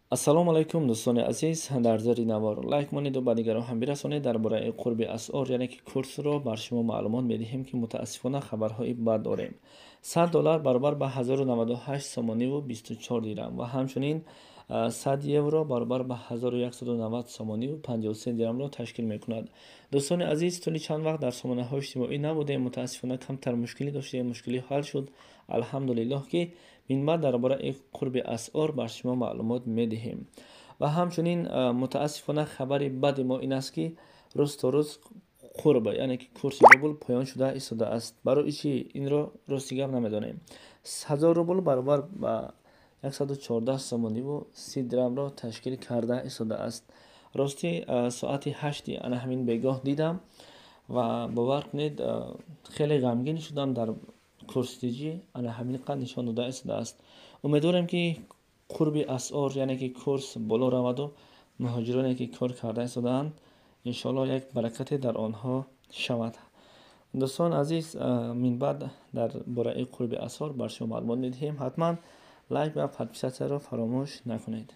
Ассалому алайкум, дӯстони азиз. Дар зери навор лайк монеду ба дигарон ҳам бирасонед. Дар бораи қурби асъор, яъне ки курсро бар шумо маълумот медиҳем, ки мутаассифона хабарҳои бад дорем. 100 доллар баробар ба 1098 сомониву 24 дирам ва ҳамчунин 100 евро баробар ба 1190 сомониву 53 дирамро ташкил мекунад. Дӯстони азиз, тӯли чанд вақт дар сомонаҳои иҷтимоӣ набудем, мутаассифона камтар мушкилӣ доштем, мушкилӣ ҳал шуд, алҳамдулиллоҳ, ки минбаъд дар бораи қурби асъор бар шумо маълумот медиҳем. Ва ҳамчунин мутаассифона хабари бади мо ин аст, ки рӯз то рӯз қурб, яъне ки курси рубл поён шуда истодааст. Барои чӣ, инро рости гап намедонем. 1000 рубл баробар ба 114 сомониву 30 дирамро ташкил карда истодааст. Ростӣ, соати 8-и ана ҳамин бегоҳ дидам ва бовар кунед, хеле ғамгин шудам. Дар курситиҷӣ ана ҳамин қад нишон дода истодааст. Умедворем, ки қурби асъор, яъне ки курс боло раваду муҳоҷироне, ки кор карда истодаанд, иншоалло як баракате дар онҳо шавад. Дӯстон азиз, минбаъд дар бораи қурби асъор бар шумо маълумот медиҳем. Ҳатман лайк ва подписатсияро фаромӯш накунед.